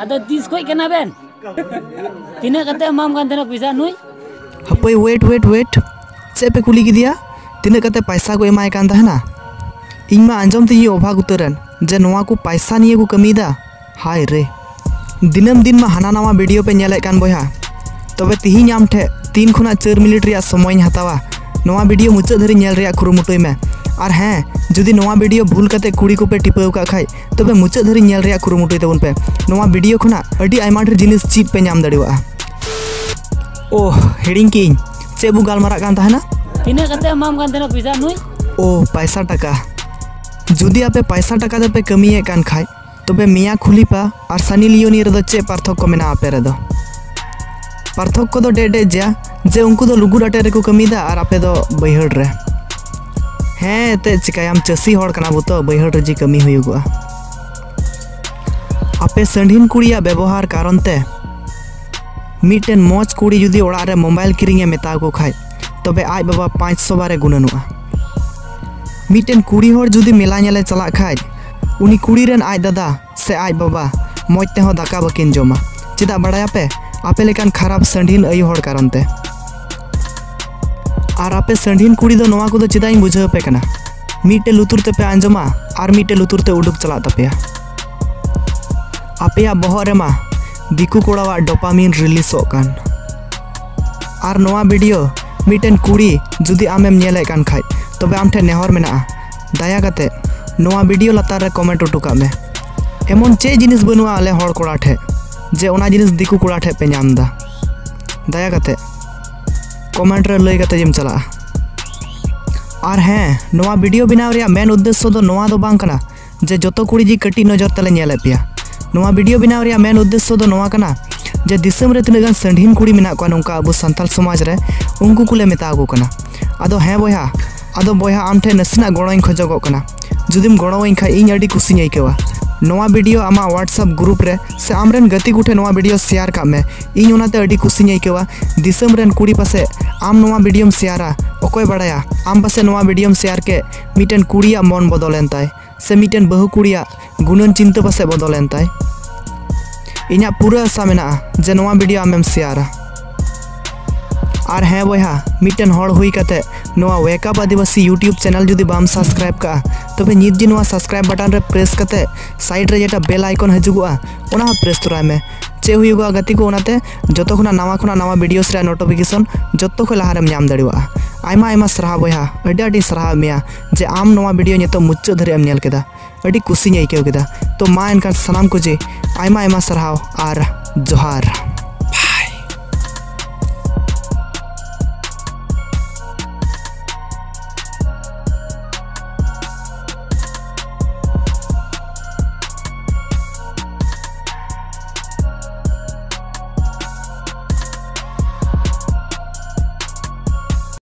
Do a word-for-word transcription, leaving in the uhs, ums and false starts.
ᱟᱫᱚ ᱛᱤᱥ ᱠᱷᱚᱡ ᱠᱟᱱᱟ ᱵᱮᱱ? ᱛᱤᱱᱟᱹᱜ ᱠᱟᱛᱮ ᱮᱢᱟᱢ ᱠᱟᱱ ᱛᱟᱦᱮᱱᱟ ᱯᱚᱭᱥᱟ ᱱᱩᱭ? ᱦᱟᱯᱳᱭ, wait, wait, wait. ᱪᱮᱫ ᱯᱮ ᱠᱩᱞᱤ ᱠᱮᱫᱮᱭᱟ? ᱛᱤᱱᱟᱹᱜ ᱠᱟᱛᱮ ᱯᱟᱭᱥᱟ ᱠᱚ ᱮᱢᱟᱭ ᱠᱟᱱ ᱛᱟᱦᱮᱱᱟ? ᱤᱧ ᱢᱟ ᱟᱸᱡᱚᱢ ᱛᱮᱧ ᱚᱵᱷᱟᱜ ᱩᱛᱟᱹᱨᱮᱱ ᱡᱮ ᱱᱚᱣᱟ ᱠᱚ ᱯᱟᱭᱥᱟ ᱱᱤᱭᱮ ᱠᱚ ᱠᱟᱹᱢᱤᱭᱮᱫᱟ᱾ ᱦᱟᱭ ᱨᱮ, ᱫᱤᱱᱟᱹᱢ ᱫᱤᱱ ᱢᱟ ᱦᱟᱱᱟ ᱱᱟᱣᱟ video ᱯᱮ ᱧᱮᱞᱮᱫ ᱠᱟᱱ ᱵᱚᱭᱦᱟ, ᱛᱚᱵᱮ ᱛᱤᱦᱤᱧ ᱟᱢ ᱴᱷᱮᱡ ᱛᱤᱱ ᱠᱷᱚᱱᱟᱜ ᱪᱟᱹᱨ ᱢᱤᱱᱤᱴ ᱨᱮᱭᱟᱜ ᱥᱚᱢᱚᱭᱤᱧ ᱦᱟᱛᱟᱣᱟ᱾ ᱱᱚᱣᱟ video ᱢᱩᱪᱟᱹᱫ ᱫᱷᱟᱹᱨᱤᱡ ᱧᱮᱞ ᱨᱮᱭᱟᱜ ᱠᱩᱨᱩᱢᱩᱴᱩᱭ ᱢᱮ᱾ ᱟᱨ ᱦᱮᱸ, ᱡᱩᱫᱤ ᱱᱚᱣᱟ video ᱵᱷᱩᱞ ᱠᱟᱛᱮ ᱠᱩᱲᱤ ᱠᱚᱯᱮ ᱴᱤᱯᱟᱹᱣ ᱠᱟᱜ ᱠᱷᱟᱡ, ᱛᱚᱵᱮ ᱢᱩᱪᱟᱹᱫ ᱫᱷᱟᱹᱨᱤᱡ ᱧᱮᱞ ᱨᱮᱭᱟᱜ ᱠᱩᱨᱩᱢᱩᱴᱩᱭ ᱛᱟᱵᱚᱱ ᱯᱮ᱾ ᱱᱚᱣᱟ video ᱠᱷᱚᱱᱟᱜ ᱟᱹᱰᱤ ᱟᱭᱢᱟ ᱰᱷᱮᱨ ᱡᱤᱱᱤᱥ ᱪᱮᱫ ᱯᱮ ᱧᱟᱢ ᱫᱟᱲᱮᱭᱟᱜᱼᱟ᱾ ᱳᱦ, ᱦᱤᱲᱤᱧ ᱠᱤᱧ, ᱪᱮᱫ ᱵᱚ ᱜᱟᱞᱢᱟᱨᱟᱜ ᱠᱟᱱ ᱛᱟᱦᱮᱱᱟ? ᱛᱤᱱᱟᱹᱜ ᱠᱟᱛᱮ ᱮᱢᱟᱢ ᱠᱟᱱ ᱛᱟᱦᱮᱱᱟ ᱯᱚᱭᱥᱟ ᱱᱩᱭ? ᱳ, ᱯᱟᱭᱥᱟ ᱴᱟᱠᱟ᱾ ᱡᱩᱫᱤ ᱟᱯᱮ ᱯᱟᱭᱥᱟ ᱴᱟᱠᱟ ᱛᱮᱯᱮ ᱠᱟᱹᱢᱤᱭᱮᱫ ᱠᱟᱱ ᱠᱷᱟᱡ, ᱛᱚᱵᱮ ᱢᱤᱭᱟ ᱠᱷᱩᱞᱤᱯᱟ ᱟᱨ ᱥᱟᱱᱤ ᱞᱤᱭᱳᱱᱤ ᱨᱮᱫᱚ ᱪᱮᱫ ᱯᱟᱨᱛᱷᱚᱠᱠᱚ ᱢᱮᱱᱟᱜᱼᱟ ᱟᱯᱮ ᱨᱮᱫᱚ? ᱯᱟᱨᱛᱷᱚᱠᱠᱚ ᱫᱚ ᱰᱮᱡ ᱰᱮᱡ ᱡᱮᱭᱟ ᱡᱮ ᱩᱱᱠᱩ ᱫᱚ ᱞᱩᱜᱩᱫ ᱟᱴᱮᱫ ᱨᱮᱠᱚ ᱠᱟᱹᱢᱤᱭᱮᱫᱟ ᱟᱨ ᱟᱯᱮ ᱫᱚ ᱵᱟᱹᱭᱦᱟᱹᱲ ᱨᱮ᱾ ᱦᱮᱸ, ᱮᱱᱛᱮᱫ ᱪᱤᱠᱟᱹᱭᱟᱢ, ᱪᱟᱹᱥᱤ ᱦᱚᱲ ᱠᱟᱱᱟ ᱵᱚ ᱛᱚ, ᱵᱟᱹᱭᱦᱟᱹᱲ ᱨᱮ ᱡᱮ ᱠᱟᱹᱢᱤ ᱦᱩᱭᱩᱜᱚᱜᱼᱟ᱾ ᱟᱯᱮ ᱥᱟᱺᱰᱷᱤᱱ ᱠᱩᱲᱤᱭᱟᱜ ᱵᱮᱵᱚᱦᱟᱨ ᱠᱟᱨᱚᱱ ᱛᱮ ᱢᱤᱫᱴᱮᱱ ᱢᱚᱡᱽ ᱠᱩᱲᱤ ᱡᱩᱫᱤ ᱚᱲᱟᱜ ᱨᱮ mobile ᱠᱤᱨᱤᱧ ᱮ ᱢᱮᱛᱟ ᱠᱚ ᱠᱷᱟᱡ, ᱛᱚᱵᱮ ᱟᱡ ᱵᱟᱵᱟ ᱯᱟᱸᱪᱥᱚ ᱵᱟᱨ ᱮ ᱜᱩᱱᱟᱹᱱᱚᱜᱼᱟ᱾ ᱢᱤᱫᱴᱮᱱ ᱠᱩᱲᱤ ᱦᱚᱲ ᱡᱩᱫᱤ ᱢᱮᱞᱟ ᱧᱮᱞᱮ ᱪᱟᱞᱟᱜ ᱠᱷᱟᱡ, ᱩᱱᱤ ᱠᱩᱲᱤ ᱨᱮᱱ ᱟᱡ ᱫᱟᱫᱟ ᱥᱮ ᱟᱡ ᱵᱟᱵᱟ ᱢᱚᱡᱽ ᱛᱮᱦᱚᱸ ᱫᱟᱠᱟ ᱵᱟᱹᱠᱤᱱ ᱡᱚᱢᱟ᱾ ᱪᱮᱫᱟᱜ ᱵᱟᱲᱟᱭᱟᱯᱮ? ᱟᱯᱮ ᱞᱮᱠᱟᱱ ᱠᱷᱟᱨᱟᱯ ᱥᱟᱺᱰᱷᱤᱱ ᱟᱭᱳ ᱦᱚᱲ ᱠᱟᱨᱚᱱ ᱛᱮ᱾ ᱟᱨ ᱟᱯᱮ ᱥᱟᱺᱰᱷᱤᱱ ᱠᱩᱲᱤ ᱫᱚ ᱱᱚᱣᱟ ᱠᱚᱫᱚ ᱪᱮᱫᱟᱜ ᱤᱧ ᱵᱩᱡᱷᱟᱹᱣ ᱟᱯᱮ ᱠᱟᱱᱟ? ᱢᱤᱫᱴᱮᱡ ᱞᱩᱛᱩᱨ ᱛᱮᱯᱮ ᱟᱸᱡᱚᱢᱟ ᱟᱨ ᱢᱤᱫᱴᱮᱡ ᱞᱩᱛᱩᱨ ᱛᱮ ᱩᱰᱩᱠ ᱪᱟᱞᱟᱜ ᱛᱟᱯᱮᱭᱟ᱾ ᱟᱯᱮᱭᱟᱜ ᱵᱚᱦᱚᱜ ᱨᱮᱢᱟ ᱫᱤᱠᱩ ᱠᱚᱲᱟᱣᱟᱜ dopamine ᱨᱤᱞᱤᱥᱚᱜ ᱠᱟᱱ᱾ ᱟᱨ ᱱᱚᱣᱟ video ᱢᱤᱫᱴᱮᱱ ᱠᱩᱲᱤ ᱡᱩᱫᱤ ᱟᱢᱮᱢ ᱧᱮᱞᱮᱫ ᱠᱟᱱ ᱠᱷᱟᱡ, ᱛᱚᱵᱮ ᱟᱢ ᱴᱷᱮᱱ ᱱᱮᱦᱚᱨ ᱢᱮᱱᱟᱜᱼᱟ, ᱫᱟᱭᱟ ᱠᱟᱛᱮ ᱱᱚᱣᱟ video ᱞᱟᱛᱟᱨ ᱨᱮ comment ᱦᱚᱴᱚ ᱠᱟᱜ ᱢᱮ᱾ ᱮᱢᱚᱱ ᱪᱮᱫ ᱡᱤᱱᱤᱥ ᱵᱟᱹᱱᱩᱜᱼᱟ ᱟᱞᱮ ᱦᱚᱲ ᱠᱚᱲᱟ ᱴᱷᱮᱡ ᱡᱮ ᱚᱱᱟ ᱡᱤᱱᱤᱥ ᱫᱤᱠᱩ ᱠᱚᱲᱟ ᱴᱷᱮᱡ ᱯᱮ ᱧᱟᱢ ᱮᱫᱟ? ᱫᱟᱭᱟ ᱠᱟᱛᱮ comment ᱨᱮ ᱞᱟᱹᱭ ᱠᱟᱛᱮ ᱜᱮᱢ ᱪᱟᱞᱟᱜᱼᱟ᱾ ᱟᱨ ᱦᱮᱸ, ᱱᱚᱣᱟ video ᱵᱮᱱᱟᱣ ᱨᱮᱭᱟᱜ ᱢᱮᱱ ᱩᱫᱽᱫᱮᱥᱥᱚ ᱫᱚ ᱱᱚᱣᱟ ᱫᱚ ᱵᱟᱝ ᱠᱟᱱᱟ ᱡᱮ ᱡᱚᱛᱚ ᱠᱩᱲᱤ ᱡᱮ ᱠᱟᱹᱴᱤᱡ ᱱᱚᱡᱚᱨ ᱛᱮᱞᱮ ᱧᱮᱞᱮᱫ ᱯᱮᱭᱟ᱾ ᱱᱚᱣᱟ video ᱵᱮᱱᱟᱣ ᱨᱮᱭᱟᱜ ᱢᱮᱱ ᱩᱫᱽᱫᱮᱥᱥᱚ ᱫᱚ ᱱᱚᱣᱟ ᱠᱟᱱᱟ ᱡᱮ ᱫᱤᱥᱚᱢ ᱨᱮ ᱛᱤᱱᱟᱹᱜ ᱜᱟᱱ ᱥᱟᱺᱰᱷᱤᱱ ᱠᱩᱲᱤ ᱢᱮᱱᱟᱜ ᱠᱚᱣᱟ ᱱᱚᱝᱠᱟ ᱟᱵᱚ ᱥᱟᱱᱛᱟᱲ ᱥᱚᱢᱟᱡᱽ ᱨᱮ, ᱩᱱᱠᱩ ᱠᱚᱞᱮ ᱢᱮᱛᱟ ᱟᱠᱚ ᱠᱟᱱᱟ᱾ ᱟᱫᱚ ᱦᱮᱸ ᱵᱚᱭᱦᱟ, ᱟᱫᱚ ᱵᱚᱭᱦᱟ ᱟᱢ ᱴᱷᱮᱱ ᱱᱟᱥᱮᱱᱟᱜ ᱜᱚᱲᱚᱧ ᱠᱷᱚᱡᱚᱜᱚᱜ ᱠᱟᱱᱟ᱾ ᱡᱩᱫᱤᱢ ᱜᱚᱲᱚᱣᱟᱹᱧ ᱠᱷᱟᱡ ᱤᱧ ᱟᱹᱰᱤ ᱠᱩᱥᱤᱧ ᱟᱹᱭᱠᱟᱹᱣᱟ᱾ ᱱᱚᱣᱟ video ᱟᱢᱟᱜ WhatsApp group ᱨᱮ ᱥᱮ ᱟᱢᱨᱮᱱ ᱜᱟᱛᱮ ᱠᱚᱴᱷᱮᱱ ᱱᱚᱣᱟ video share ᱠᱟᱜ ᱢᱮ᱾ ᱤᱧ ᱚᱱᱟᱛᱮ ᱟᱹᱰᱤ ᱠᱩᱥᱤᱧ ᱟᱹᱭᱠᱟᱹᱣᱟ᱾ ᱫᱤᱥᱚᱢ ᱨᱮᱱ ᱠᱩᱲᱤ ᱯᱟᱥᱮᱡ ᱟᱢ ᱱᱚᱣᱟ videoᱢ shareᱟ, ᱚᱠᱚᱭ ᱵᱟᱲᱟᱭᱟ, ᱟᱢ ᱯᱟᱥᱮᱡ ᱱᱚᱣᱟ videoᱢ share ᱠᱮᱫ ᱢᱤᱫᱴᱮᱱ ᱠᱩᱲᱤᱭᱟᱜ ᱢᱚᱱ ᱵᱚᱫᱚᱞᱮᱱ ᱛᱟᱭ ᱥᱮ ᱢᱤᱫᱴᱮᱱ ᱵᱟᱹᱦᱩ ᱠᱩᱲᱤᱭᱟᱜ ᱜᱩᱱᱟᱹᱱ ᱪᱤᱱᱛᱟᱹ ᱯᱟᱥᱮᱡ ᱵᱚᱫᱚᱞᱮᱱ ᱛᱟᱭ᱾ ᱤᱧᱟᱹᱜ ᱯᱩᱨᱟᱹ ᱟᱥᱟ ᱢᱮᱱᱟᱜᱼᱟ ᱡᱮ ᱱᱚᱣᱟ ᱵᱷᱤᱰᱤᱭᱳ ᱟᱢᱮᱢ ᱥᱮᱭᱟᱨᱟ᱾ ᱟᱨ ᱦᱮᱸ ᱵᱚᱭᱦᱟ, ᱢᱤᱫᱴᱮᱱ ᱦᱚᱲ ᱦᱩᱭ ᱠᱟᱛᱮ ᱱᱚᱣᱟ Wake Up Adivasi YouTube channel ᱡᱩᱫᱤ ᱵᱟᱢ ᱥᱟᱵᱥᱠᱨᱟᱭᱤᱵ ᱠᱟᱜᱼᱟ, ᱛᱚᱵᱮ ᱱᱤᱛ ᱜᱮ ᱱᱚᱣᱟ ᱥᱟᱵᱥᱠᱨᱟᱭᱤᱵ ᱵᱟᱴᱚᱱ ᱨᱮ ᱯᱨᱮᱥ ᱠᱟᱛᱮ ᱥᱟᱭᱤᱰ ᱨᱮ ᱡᱮᱴᱟ ᱵᱮᱞ ᱟᱭᱠᱚᱱ ᱦᱤᱡᱩᱜᱚᱜᱼᱟ, ᱚᱱᱟ ᱦᱚᱸ ᱯᱨᱮᱥ ᱛᱚᱨᱟᱭ ᱢᱮ᱾ ᱪᱮᱫ ᱦᱩᱭᱩᱜᱚᱜᱼᱟ ᱜᱟᱛᱮ ᱠᱚ, ᱚᱱᱟᱛᱮ ᱡᱚᱛᱚ ᱠᱷᱚᱱᱟᱜ ᱱᱟᱣᱟ ᱠᱷᱚᱱᱟᱜ ᱱᱟᱣᱟ ᱵᱷᱤᱰᱤᱭᱳᱥ ᱨᱮᱭᱟᱜ ᱱᱳᱴᱤᱯᱷᱤᱠᱮᱥᱚᱱ ᱡᱚᱛᱚ ᱠᱷᱚᱱ ᱞᱟᱦᱟᱨᱮᱢ ᱧᱟᱢ ᱫᱟᱲᱮᱭᱟᱜᱼᱟ᱾ ᱟᱭᱢᱟ ᱟᱭᱢᱟ ᱥᱟᱨᱦᱟᱣ ᱵᱚᱭᱦᱟ, ᱟᱹᱰᱤ ᱟᱹᱰᱤᱧ ᱥᱟᱨᱦᱟᱣᱮᱫ ᱢᱮᱭᱟ ᱡᱮ ᱟᱢ ᱱᱚᱣᱟ ᱵᱷᱤᱰᱤᱭᱳ ᱱᱤᱛᱚᱜ ᱢᱩᱪᱟᱹᱫ ᱫᱷᱟᱹᱨᱤᱡ ᱮᱢ ᱧᱮᱞ ᱠᱮᱫᱟ᱾ ᱟᱹᱰᱤ ᱠᱩᱥᱤᱧ ᱟᱹᱭᱠᱟᱹᱣ ᱠᱮᱫᱟ᱾ ᱛᱚ ᱢᱟ ᱮᱱᱠᱷᱟᱱ ᱥᱟᱱᱟᱢ ᱠᱚ ᱡᱮ ᱟᱭᱢᱟ ᱟᱭᱢᱟ ᱥᱟᱨᱦᱟᱣ ᱟᱨ ᱡᱚᱦᱟᱨ᱾